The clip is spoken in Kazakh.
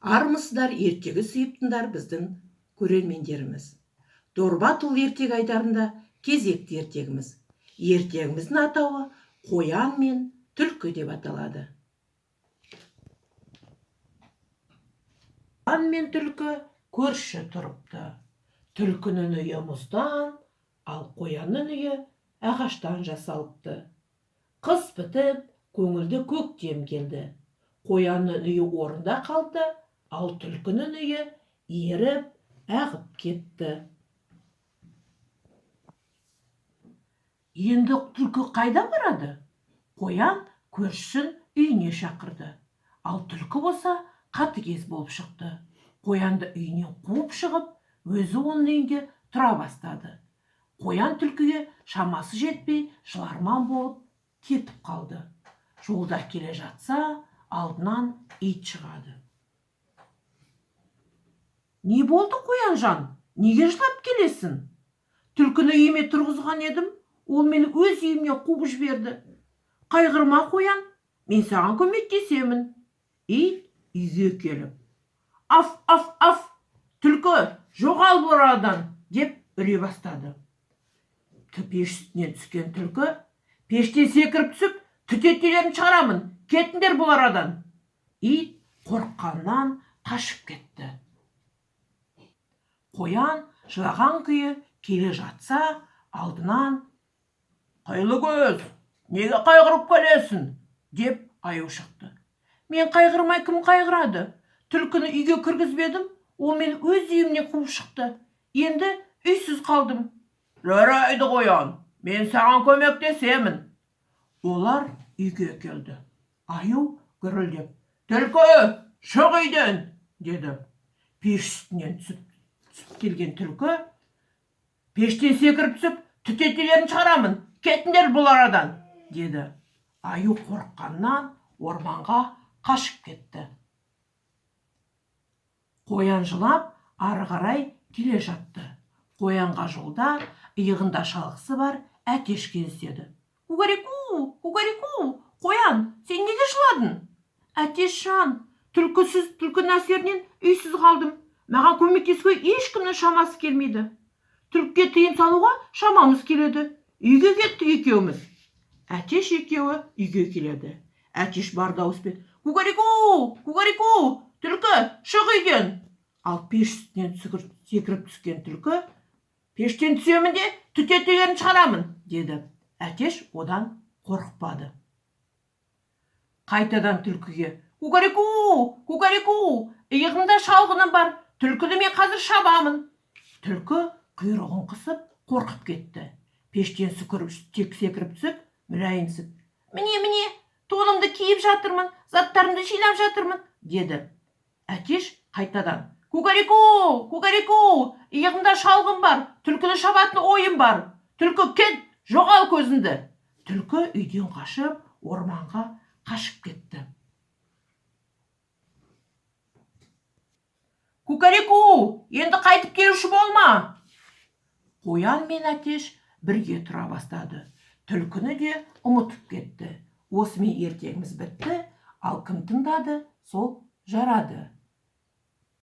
Армысыздар, ертегі сүйіп тыңдар біздің көрермендеріміз. Дорба толы ертегі айдарында кезекті ертегіміз. Ертегіміздің атауы «Қоян мен түлкі» деп аталады. Қоян мен түлкі көрші тұрыпты. Түлкінің үйі мұздан, ал қоянның үйі ағаштан жасалыпты. Қыс бітіп, көңілді көктем келді. Қоянның үйі орнында қалды, ал түлкінің үйі еріп, ағып кетті. Енді түлкі қайда барады? Қоян көршісін үйіне шақырды. Ал түлкі болса, қатыгез болып шықты. Қоянды үйінен қуып шығып, өзі оның үйінде тұра бастады. Қоян түлкіге шамасы жетпей, жыларман болып кетіп қалды. Жолда келе жатса, алдынан ит шығады. Не болды, қоянжан, неге жылап келесің? Түлкіні үйіме тұрғызған едім, ол мені өз үйімнен қуып жіберді. Қайғырма, қоян, мен саған көмектесемін. Ит үйге келіп: «Аф, аф, аф, түлкі, жоғал бұл арадан!» – деп үре бастады. Пеш үстінен түскен түлкі: «Пештен секіріп түсіп, түтетелерін шығарамын, кетіңдер бұл арадан!» Ит қорыққаннан қашып кетті. Қоян жылаған күйі келе жатса, алдынан: «Қайлы көз, неге қайғырып келесің?» – деп аю шықты. Мен қайғырмай, кім қайғырады? Түлкіні үйге кіргізбедім, ол мені өз үйімнен қуып шықты, енді үйсіз қалдым. Жарайды, қоян, мен саған көмектесемін. Олар үйге келді. Аю гүрілдеп: «Түлкі, шық үйден!» – деді. Пеш үстінен түсіп келген түлкі: «Пештен секіріп түсіп, түтетелерін шығарамын, кетіңдер бұл арадан!» – деді. Аю қорыққаннан орманға қашып кетті. Қоян жылап ары қарай келе жатты. Қоянға жолда иығында шалғысы бар әтеш кездеседі. Кукареку, кукареку, қоян, сен неге жыладың? Әтешжан, түлкінің әсерінен үйсіз қалдым. Маған көмектесуге ешкімнің шамасы келмейді. Түлкіге тыйым салуға шамамыз келеді. Үйге кеттік екеуміз. Әтеш екеуі үйге келеді. Әтеш бар дауыспен: «Кукареку, кукареку, түлкі, шық үйден!» Ал пеш үстінен секіріп түскен түлкі: «Пештен түсемін де, түтетелерін шығарамын», – деді. Әтеш одан қорықпады. Қайтадан түлкіге: «Кукареку, кукареку, иығымда шалғыным бар, түлкіні мен қазір шабамын!» Түлкі құйрығын қысып, қорқып кетті. Пештен тек секіріп түсіп, мүләйімсіп: «Міне, міне, тонымды киіп жатырмын, заттарымды жинап жатырмын», – деді. Әтеш қайтадан: «Кукареку, кукареку, иығымда шалғын бар, түлкіні шабатын ойым бар, түлкі, кет, жоғал көзіңді!» Түлкі үйден қашып, орманға қашып кетті. Кукареку, енді қайтып келуші болма! Қоян мен әтеш бірге тұра бастады, түлкіні де ұмытып кетті. Осымен ертегіміз бітті, ал кім тыңдады, сол жарады.